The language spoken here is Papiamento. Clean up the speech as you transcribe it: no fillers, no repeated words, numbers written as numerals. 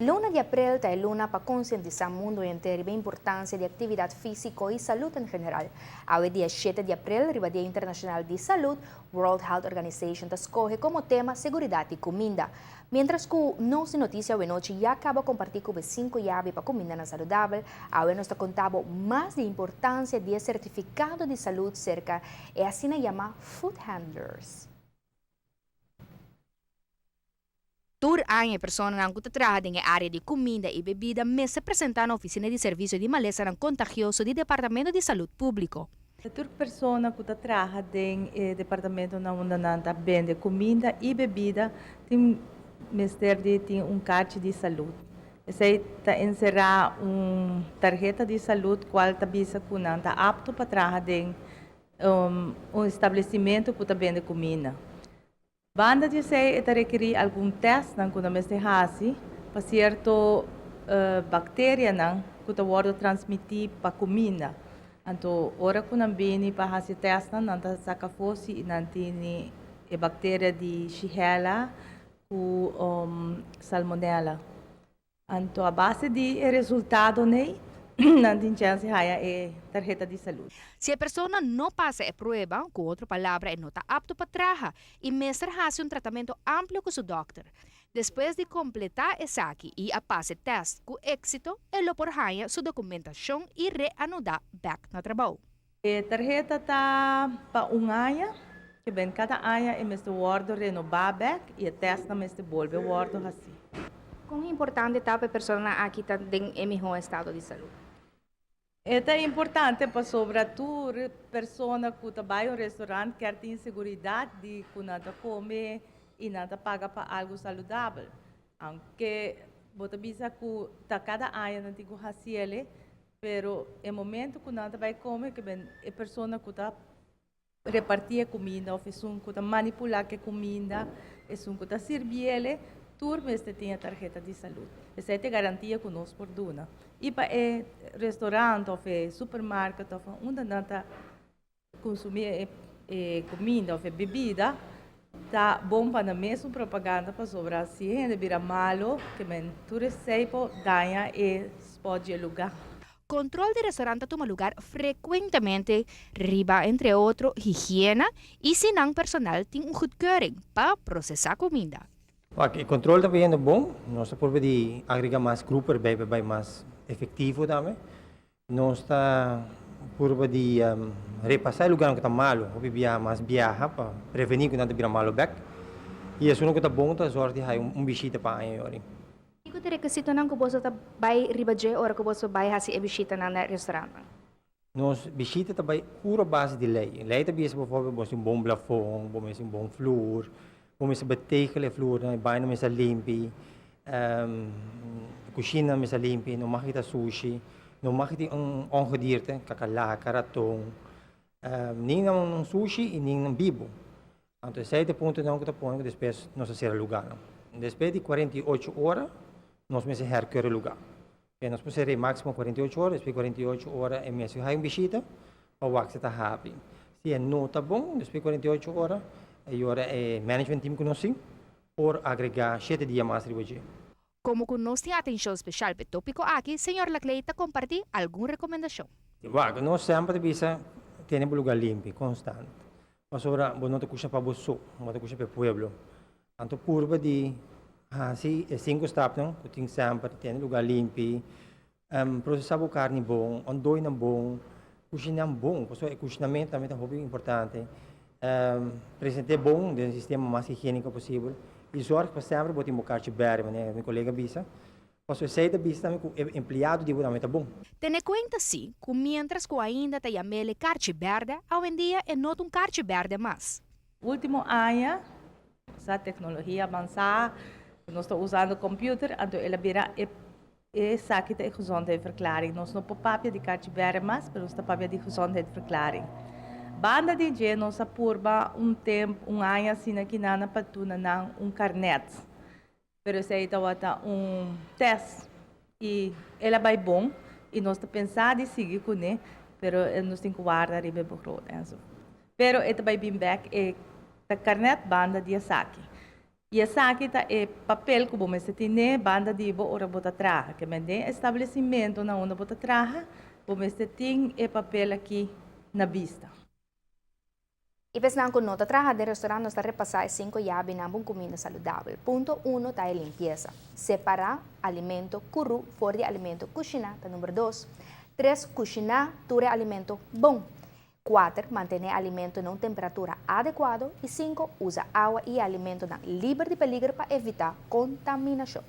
Luna di april ta e luna pa konsientisá mundu henter riba e importansia di aktividat físiko i salud en general. Awe dia shete di april, riba Dia Internashonal di Salud, World Health Organization ta skohe komo tema Seguridat di Kuminda. Miéntras ku nos di Notisia Awenochi ya kaba kompartí ku bo e sinku yabi pa kumindanan saludabel, awe nos ta konta bo mas di e importansia di e sertifikado di salud serka e asina yamá food handlers. Tur aña e personanan ku ta traha den e área di kuminda i bebida mester presentá na Ofisina di Servisio di Malesanan Kontagioso di Departamento di Salud Públiko. Tur persona ku ta traha den e departamentonan unda nan ta bende kuminda i bebida tin mester di tin un karchi di salud. Esei ta enserá un tarheta di salud kual ta bisa ku nan ta apto pa traha den un establesimentu ku ta bende kuminda. Banda di esei e ta rekerí algun tèstnan ku nan mester hasi pa sierto bakterianan ku ta wòrdu transmití pa kuminda. Anto ora ku nan bini pa hasi e tèstnan nan ta saka afó si nan tini e bakteria di shigella ku salmonella. Anto a base di e resultado nei, nan tin chèns di haya e tarheta di salud. Si e persona no pasa e prueba, ku otro palabra e no ta apto pa traha i mester hasi un tratamentu amplio ku su dòkter. Despues di kompletá esaki i a pasa e tèst ku éksito, e lo por haña su dokumentashon i reanudá bèk na trabou. E tarheta ta pa un aña, ke ben kada aña e mester wòrdu renobá bèk i e tèstnan mester bolbe wòrdu hasí. Kon importante ta pa e personanan aki ta den e mihó estado di salú? E ta importante pasobra tur persona ku ta bai un restorant kier tin seguridat di ku nan ta kome i nan ta paga pa algu saludabel. Aunke bo ta bisa ku ta kada aña nan tin ku hasi el'e, Pero e momento ku nan ta bai kome ke ben e persona ku ta repartí e kuminda òf esun ku ta manipulá ku e kuminda, esun ku ta sirbiel, tur mester tin e tarheta di salud. Esei ta e garantia ku nos por duna. I pa e restaurant òf e supermarket òf unda nan ta Consumi e cuminda of e bebida ta bon pa nan mesun propaganda pasobra si e hende bira malo ke men tur esey por daña e spot dje luga. Control di restaurant ta tuma lugar frecuentemente riba entre otro higiena y si nan personal tin un goedkeuring pa procesa cuminda. Wak, e control ta bayendo bon, nos ta purba di agrega mas grupo erbij pa bay mas efectivo tambe. Nos ta purba di repasá e lugarnan ku ta malu, hopi biaha mas biaha pa prevení ku nan ta bira malu bèk. I esun ku ta bon ta zòrg di haña un bishita pa aña yori. Kiko ta e rekisitonan ku boso ta bai riba dje ora ku boso bai hasi e bishitanan na e restaurantnan? Nos bishita ta bai puru a base di lei. Lei ta bisa befòrbel bo mester un bon blafon, bo mester un bon flur, bo mester betegel e flurnan, e bañonan mester limpi. Kushina mester limpi, no mag kita sushi, no mag tin un ongedierte, kakalaka, raton, nin nan sushi i nin nan bibu. Anto esei ta e puntonan ku ta pone ku despues nos ta sera lugánan. Despues di 48 ora nos mester herkeur e lugá. P'e nos por sera e máksimo 48 ora, despues di 48 ora e mester haña un bishita pa wak si ta habri. Si e no ta bon, despues di 48 ora e yora e management team ku nos tin Por agregá shete dia mas riba dje. Komo ku nos tin atenshon speshal p'e tópiko aki, señor Laclay ta kompartí algun rekomendashon. Wak, nos semper ta bisa tene bo lugá limpi konstant, pasobra bo no ta kusha pa bo so, bo ta kusha pa e pueblo. Anto purba di hasi e sinku stapnan ku tin semper, tene lugá limpi, prosesá bo karni bon, ontdooinan bon, kushinan bon, pasobra e kushinamentu tambe ta hopi importante. Present'é bon den sistema mas higiéniko posibel i zòrg pa semper bo tin bo karchi bèrdè, manera mi kolega a bisa, pasobra esei ta bisa tambe ku e empleado di bo tambe ta bon. Tene kuenta si ku miéntras ku ainda ta yam'el e karchi bèrdè, awendia e no ta un karchi bèrdè mas. Último aña sa teknologia avansá, nos ta usando computer, anto el a bira e Esaki ta e gezondheidverklaring. Nos no por papia di karchi bèrè mas, pero nos ta papia di gezondheidverklaring. Banda di dje nos a purba un temp, un aña asina kinana pa duna nan un karnèt. Pero esei tabata un tèst i el a bai bon i nos ta pensa di sigui kuné, pero nos tin ku warda riba e begroting enzovoort. Pero e ta bai bin bèk e karnèt banda di esaki. I esaki ta e papel ku bo mester tene banda di bo ora bo ta traha. Ke men den establesimentu na unda bo ta traha, bo mester tin e papel aki na bista. I pa esnan ku no ta traha den restaurant nos ta repasá e sinku yabinan pa un kuminda saludabel. Punto uno ta e limpiesa. Separá alimento kuru for di alimento kushiná ta number dos. Tres, kushiná tur e alimento bon. Kuater, mantené alimento na un temperatura adekuado. I sinku, usa awa i alimentonan liber di peliger pa evitá kontaminashon.